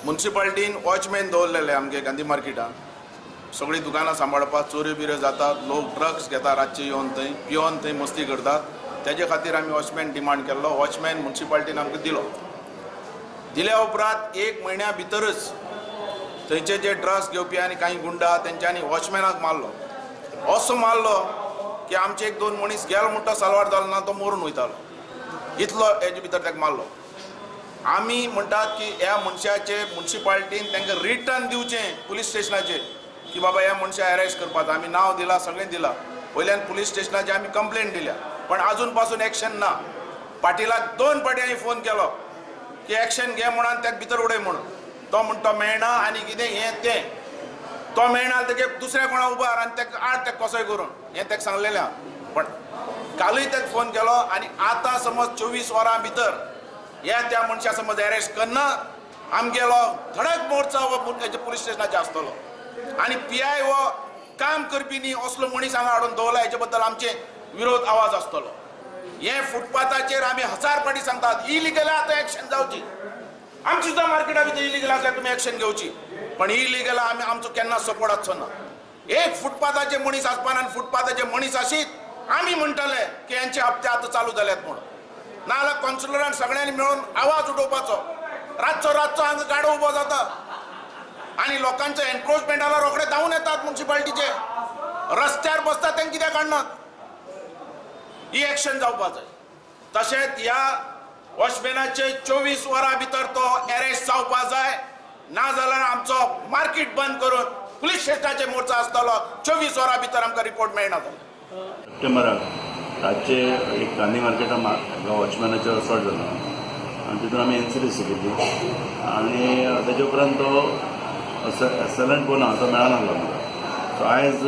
मुन्सिपाल्टीन watchman दवरलेले आमगे गांधी मार्केटान, सगळीं दुकानां सांबाळपाक. चोऱ्यो बिऱ्यो जातात, लोक ड्रग्स घेता रातचे येवन थंय पिवन थंय मस्ती करतात. तेजे खातीर आमी वॉचमॅन डिमांड केल्लो. वॉचमॅन मुन्सिपाल्टीन आमकां दिलो. दिल्या उपरांत एक म्हयन्या भितरच थंयचे जे ड्रग्स घेवपी आनी कांय गुंडा तेंच्यांनी वॉचमॅनाक मारलो. असो मारलो की आमचे एक दोन मनीस गेलो म्हणटा साल्वार जालो ना, तो मरून वयतालो, इतलो हेजे भितर ताका मारलो. आमी म्हणटात की ह्या मनशाचे मुन्सिपाल्टीन तांकां रिटर्न दिवचें पुलीस स्टेशनाचेर की बाबा ह्या मनशाक अरेस्ट करपाक. आमी नांव दिलां, सगळें दिलां, वयल्यान पुलीस स्टेशनाचेर आमी कंप्लेन दिल्या, पण आजून पासून एक्शन ना. पाटिलाक दोन फावटी आमी फोन केलो की एक्शन घे म्हणून, ताका भितर उडय म्हणून. तो म्हणटा मेळना आनी कितें हें तें. तो मेळना तेगे दुसऱ्या कोणा उबार आनी ताका आड ताका कसोय करून हें ताका सांगलेलें आहा. पण कालूय ताका फोन केलो आनी आतां समज 24 वरां भितर ह्या त्या मनशा समज अरेस्ट करना, आमगेलो धडक मोर्चा हो पुलीस स्टेशनाचेर आसतलो. आनी पी I हो काम करपी न्ही असलो मनीस हांगा हाडून दवरला, हेचे बद्दल आमचे विरोध आवाज आसतलो. हे फुटपाथाचेर आमी हजार फावटी सांगतात इलिगल आतां एक्शन जावची. आमची सुद्दां मार्केटा भितर इलिगल आसल्यार तुमी एक्शन घेवची, पण इलिगल आमी आमचो केन्ना सपोर्ट आसचो ना. एक फुटपाथाचे मनीस आसपाना आनी फुटपाथाचे मनीस आशीत आमी म्हणटले की यांचे हप्ते आतां चालू जाल्यात म्हणून. नाजाल्यार कावन्सिलरान सगळ्यांनी मेळून आवाज उठोवपाचो. रातचो रातचो हांगा गाडो उबो जाता आनी लोकांचो एनक्रोचमेंट जाल्यार रोखडे धांवून येतात मुन्सिपाल्टीचे, रस्त्यार बसतात तांकां कित्याक काडनात. ही एक्शन जावपाक जाय. तशेंच ह्या वॉचमॅनाचे 24 वरां भितर तो अरेस्ट जावपाक जाय, ना जाल्यार आमचो मार्केट बंद करून पुलीस स्टेशनाचे मोर्चा आसतलो. 24 वरां भितर आमकां रिपोर्ट मेळना जाल्यार. सप्टेंबराक रातचे एक गांधी मार्केटान वॉचमॅनाचेर असॉल्ट जालो आनी तितून आमी एनसीडीसी केली आनी तेजे उपरांत तो एसलंट कोण आहा तो मेळनासलो आमकां. सो आयज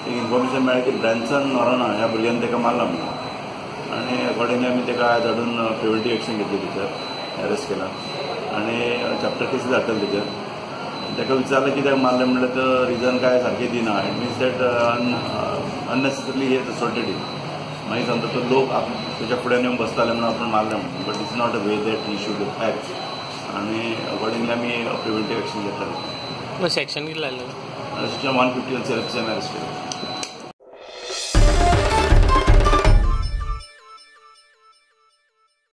एक इन्फॉर्मेशन मेळ्ळें की ब्रॅन्सन नोरोना ह्या भुरग्यान ताका मारला म्हणून, आनी अकॉर्डिंगली आमी ताका आयज हाडून प्रिवेंटीव एक्शन घेतली, तेचेर अरेस्ट केला आनी चॅप्टर केसीस धाडटले तेचेर. ताका विचारलें कित्याक मारलें म्हणल्यार तो रिजन काय सारकें दिना. It means that unnecessarily he has assaulted him. मागीर सांगता तो लोक तेच्या फुड्यान येवन बसताले म्हणून आपण मारलें म्हणून, but it's not a way that he should act. आनी अकॉर्डिंगली आमी प्रिवेंटीव एक्शन घेतले. सेक्शन कितें लायलें? सेक्शन 151 सीआरपीसी आमी अरेस्ट केला.